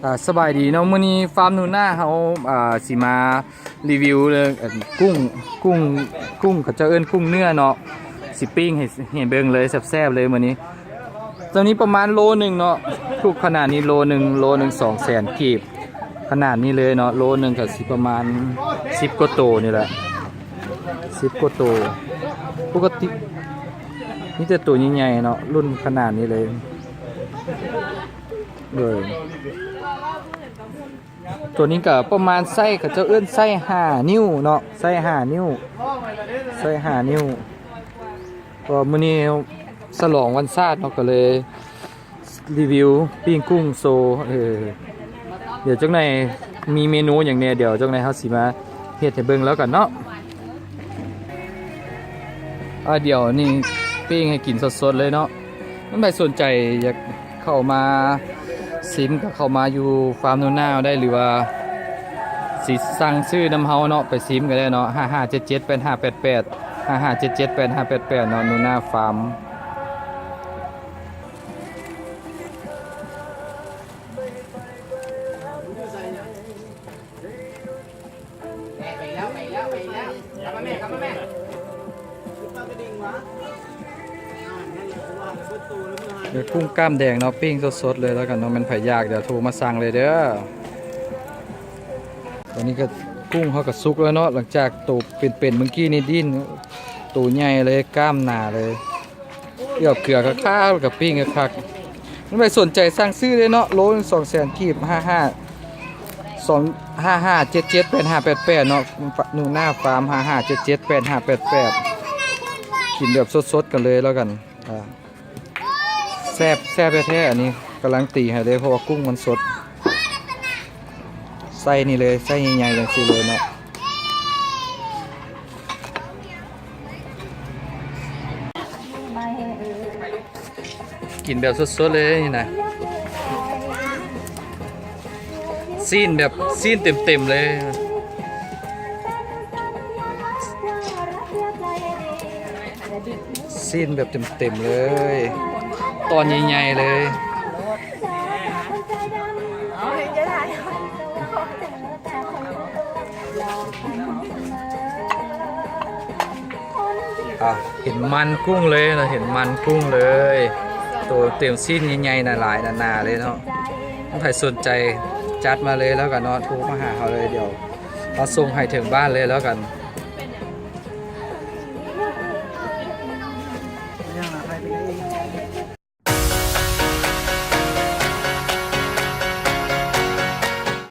ອ່າ ສະບາຍດີເນາະ ມື້ນີ້ຟາມໜູນາເຮົາ ອ່າ ຊິມາຣີວິວເລື່ອງ ອັນ ກຸ້ງ ກຸ້ງ ກຸ້ງ ເຂົາເຈົ້າເອີ້ນກຸ້ງເນື້ອເນາະ ຊິປີ້ງໃຫ້ ໃຫ້ເບິ່ງເລີຍ ແຊບໆເລີຍມື້ນີ້. ໂຕນີ້ປະມານໂລໜຶ່ງເນາະ ທຸກຂະໜາດນີ້ໂລໜຶ່ງ ໂລໜຶ່ງສອງແສນກີບ ຂະໜາດນີ້ເລີຍເນາະ ໂລໜຶ່ງກໍຊິປະມານສິບກວ່າໂຕນີ້ແຫຼະ ສິບກວ່າໂຕ. ປົກກະຕິມີແຕ່ໂຕໃຫຍ່ໆເນາະ ລຸ້ນຂະໜາດນີ້ເລີຍ. ໂດຍ ໂຕນີ້ກໍປະມານໄຊ ເຂົາເຈົ້າເອີ້ນໄຊຫ້ານິ້ວເນາະ ໄຊຫ້ານິ້ວ ໄຊຫ້ານິ້ວ. ກໍມື້ນີ້ສະຫຼອງວັນຊາດເນາະ ກໍເລີຍຣີວິວປີ້ງກຸ້ງໂຊ. ເອີ ດຽວຈັກໜ່ອຍມີເມນູຫຍັງແດ່ ດຽວຈັກໜ່ອຍເຮົາຊິມາເຮັດໃຫ້ເບິ່ງແລ້ວກັນເນາະ. ອ່າ ດຽວນີ້ປີ້ງໃຫ້ກິນສົດໆເລີຍເນາະ. ມັນໃຜສົນໃຈຢາກເຂົ້າມາຊິມກໍເຂົ້າມາຢູ່ຟາມໜູນາໄດ້ ຫຼືວ່າຊິສັ່ງຊື້ນຳເຮົາເນາະ ໄປຊິມກໍໄດ້ເນາະ ຫ້າຫ້າເຈັດເຈັດແປດຫ້າແປດແປດ ຫ້າຫ້າເຈັດເຈັດແປດຫ້າແປດແປດເນາະ ໜູນາຟາມ. ເປັນກຸ້ງກ້າມແດງເນາະ ປີ້ງສົດໆເລີຍແລ້ວກັນເນາະ ແມ່ນໃຜຢາກດຽວໂທມາສັ່ງເລີຍເດີ. ຕອນນີ້ກໍກຸ້ງເຮົາກໍສຸກແລ້ວເນາະ ຫຼັງຈາກໂຕເປັນໆເມື່ອກີ້ນີ້ ດິ້ນໂຕໃຫຍ່ເລີຍ ກ້າມໜາເລີຍ. ເກືອເກືອຄັກໆ ແລ້ວກໍປີ້ງຄັກໆ. ມັນໃຜສົນໃຈສັ່ງຊື້ເດ້ເນາະ ໂລໜຶ່ງສອງແສນກີບ ຫ້າຫ້າ ສອງ ຫ້າຫ້າເຈັດເຈັດແປດຫ້າແປດແປດເນາະ ໜູນາຟາມ ຫ້າຫ້າເຈັດເຈັດແປດຫ້າແປດແປດ. ກິນແບບສົດໆກັນເລີຍແລ້ວກັນ ອ່າ ແຊບ ແຊບແທ້ໆ. ອັນນີ້ກຳລັງຕີໃຫ້ເລີຍ ເພາະວ່າກຸ້ງມັນສົດ. ໄຊນີ້ເລີຍ ໄຊໃຫຍ່ໆຈັ່ງຊີ້ເລີຍເນາະ. ກິນແບບສົດໆເລີຍນີ້ນະ ຊີ້ນແບບ ຊີ້ນເຕັມໆເລີຍ ຊີ້ນແບບເຕັມໆເລີຍ ຕອນໃຫຍ່ໆເລີຍ. ອ່າ ເຫັນມັນກຸ້ງເລີຍນະ ເຫັນມັນກຸ້ງເລີຍ ໂຕເຕັມຊີ້ນໃຫຍ່ໆ ໜາໆ ໜາໆເລີຍເນາະ. ໃຜສົນໃຈຈັດມາເລີຍແລ້ວກັນເນາະ ໂທມາຫາເຮົາເລີຍ ດຽວເຮົາສົ່ງໃຫ້ເຖິງບ້ານເລີຍແລ້ວກັນ.